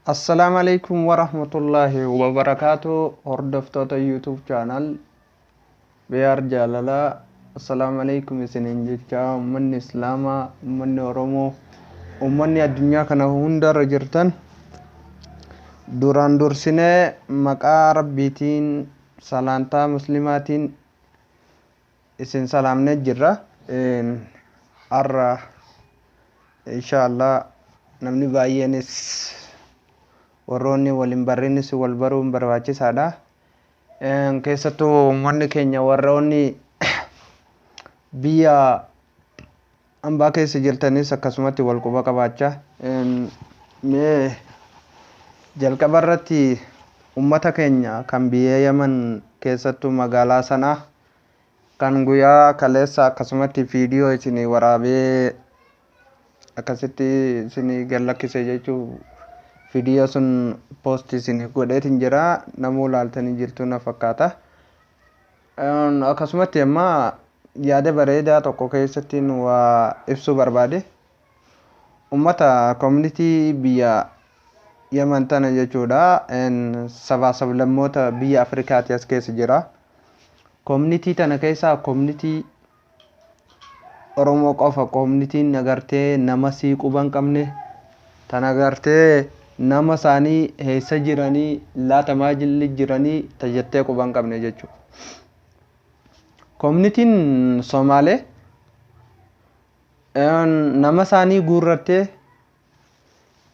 Assalaamu alaikum warahmatullaahi wabarakaatu. Hordoftoota YouTube channel Biyaar Jaalalaa, assalaamu alaikum isiniin jecha. Uummanni Islaamaa, uummanni Oromoo, uummanni addunyaa kana hundarra jirtan, duraan dursinee maqaa Rabbiitiin salaantaa muslimaatiin isin salaamnee jirra. Har'a insha Allah namni baay'eenis, warroonni waliin barrinis wal baruun barbaachisaadha. Keessattuu uummanni keenya warroonni biyya hambaa keessa jirtanis akkasumatti wal quba qabaachaa. Mee jalqaba irratti uummata keenya kan biyya Yaman, keessattuu magaalaa Sanaa, kan guyyaa kaleessa akkasumatti viidiyoo isinii waraabee akkasitti isinii gad lakkise jechuu, viidiyoo sun post isinii godheetin jira, namuu laaltanii jirtu na fakkaata. Akkasumatti amma yaada bareedaa tokko keessatti waa ibsuu barbaade. Uummata community biyya Yaman tana jechuudha. Sabaa sablammoota biyya Afrikaati as keessa jira. Community tana keessaa community Oromoo qofa communityn agartee nama sii quba hin qabne tan agartee nama isaanii eessa jiranii laatamaa jiranii tajattee quba hin qabne jechuudha. Communityn Somaalee nama isaanii guurrattee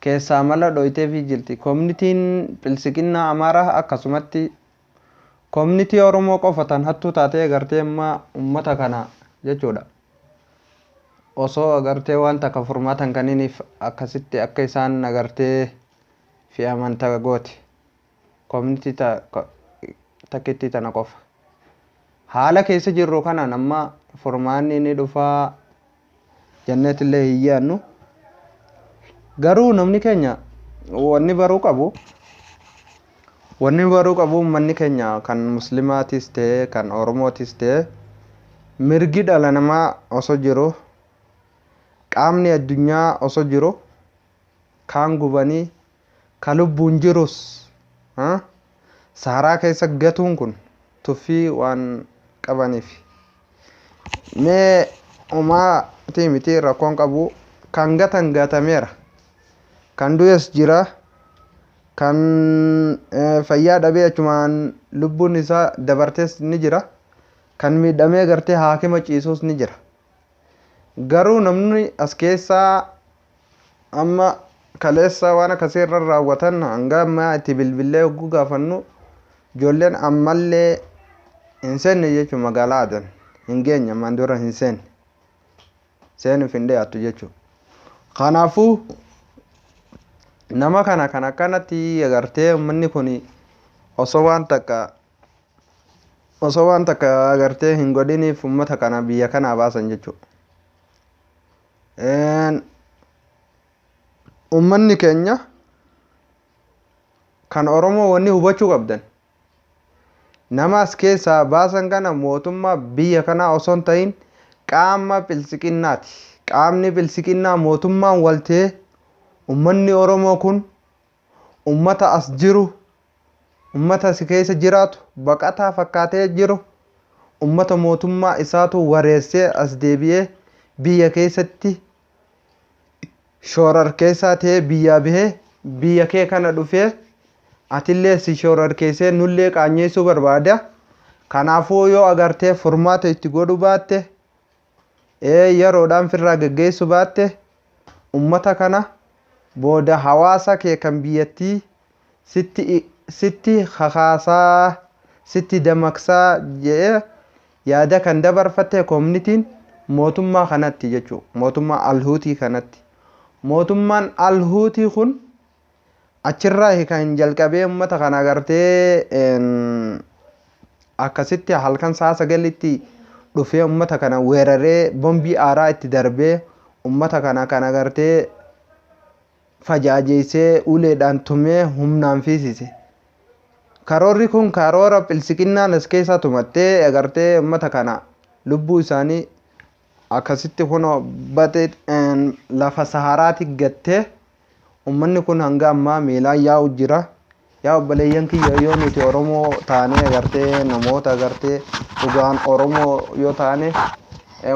keessaa mala dhoyteefii jirti. Communityn Bilsiqinnaa Amaaraa akkasumatti. Community Oromoo qofa tan hattuu taatee agartee amma uummata kana jechuudha. Osoo agartee waan takka furmaatan kaniniif akkasitti akka isaan agartee fe'aman goote. Community takkitti tana qofa. Haala keessa jirru kanaan amma furmaanni ni dhufaa jenneetillee hin yaadnu. Garuu namni keenya wanni baruu qabu, uummanni keenya kan Muslimaatis ta'e kan Oromootis ta'e, mirgi dhala namaa osoo jiru, qaamni addunyaa osoo jiru, kaan gubanii ka lubbuun jirus Saharaa keessa gatuun kun tuffii waan qabaniif. Mee homaatii miti, rakkoon qabu kan gatan gatameera. Kan du'es jira. Kan fayyaa dhabee achumaan lubbuun isaa dabartees ni jira. Kan miidhamee gartee haakima ciisus ni jira. Garuu namni as keessaa amma kaleessa waan akkasii irra raawwatan, hanga ammaa itti bilbillee hogguu gaafannu, ijoolleen ammallee hin seenne jechuun magaalaa Adan hin geenye, ammaan dura hin seenne, seenuuf hin dhiyaattu jechuudha. Kanaafuu nama kana kan akkanatti agartee uummanni kun osoo waan takka agartee hin godhiniif uummata kana biyya kanaa baasan jechuudha. Uummanni keenya kan Oromoo wanni hubachuu qabdan, nama as keessaa baasan kana mootummaa biyya kanaa osoo hin ta'in qaama Bilsiqinnaati. Qaamni Bilsiqinnaa mootummaan waltee uummanni Oromoo kun uummata as jiru, uummata as keessa jiraatu, baqataa fakkaatee jiru, uummata mootummaa isaatu wareessee as deebi'ee biyya keessatti shoorarkeessaa ta'ee biyyaa bahee biyya kee kana dhufee atillee si shoorarkeessee nullee qaanyeessuu barbaada. Kanaafuu yoo agartee furmaata itti godhu baatte, yeroodhaan firraa geggeessuu baatte, ummata kana booda hawaasa kee kan biyyattii sitti kakaasaa, sitti damaqsaa jedhee yaada kan dabarfatte communityn mootummaa kanatti jechuudha. Mootummaa Alhuutii kanatti. Mootummaan Alhuutii kun achirraa kan jalqabee uummata kana agartee akkasitti halkan sa'a 9tti dhufee uummata kana weeraree, bombii aaraa itti darbee, uummata kana kan agartee fajaajeessee, uleedhaan tumee humnaan fiisise. Karoorri kun karoora Bilsiqinnaan as keessaa tumattee agartee uummata kana lubbuu isaanii akkasitti kunoo batee lafa Saharaatti gattee. Ummanni kun hanga ammaa miilaan yaa'u jira. Yaa obboleeyyan kiyya, yoo nuti Oromoo taanee agartee namoota agartee dhugaan Oromoo yoo taane,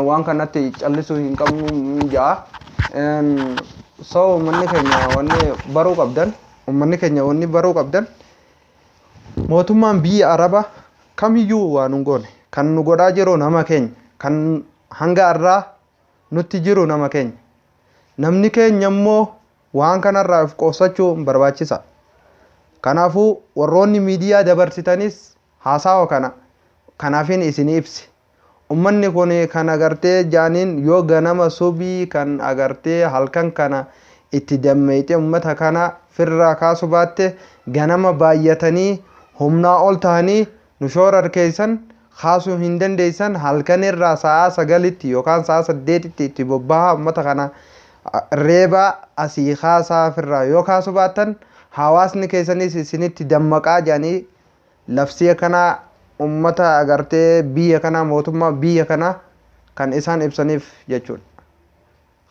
waan kanatti callisuu hin qabnu ja'a. So uummanni keenya wanni baruu qabdan, uummanni keenya wanni baruu qabdan, mootummaan biyya Araba kamiyyuu waan hin goone. Kan nu godhaa jiru nama keenya, kan hanga har'aa nutti jiru nama keenya. Namni keenya immoo waan kanarraa of qusachuu barbaachisa. Kanaafuu warroonni miidiyaa dabarsitanis haasawa kana kanaafin isinii ibsi. Ummanni kun kan agartee jaaniin yoo ganama subii kan agartee halkan kana itti dammeeyxee ummata kana firraa kaasu baatte, ganama baay'atanii humnaa ol ta'anii nu shoora keessan kaasuu hin dandeessan. Halkan irraa sa'aa 9tti yookaan sa'aa 8tti itti bobbahaa, ummata kana reebaa asii kaasaa. Firraa yoo kaasu baattan hawaasni keessanis isinitti dammaqaa jedhanii labsii kanaa ummata agartee biyya kanaa, mootummaa biyya kanaa kan isaan ibsaniif jechuudha.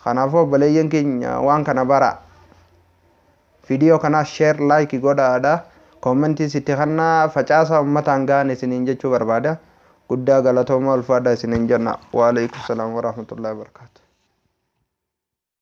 Kanaafuu obboleeyyan keenya, waan kana bara viidiyoo kanaa share, like godhaadha. Commentii sitti kannaa facaasa, ummataan gahan isiniin jechuu barbaada. Guddaa galatooma, ulfaadha isiniin jenna. Waalaikum salaam warahmatullahi wabarakaatu.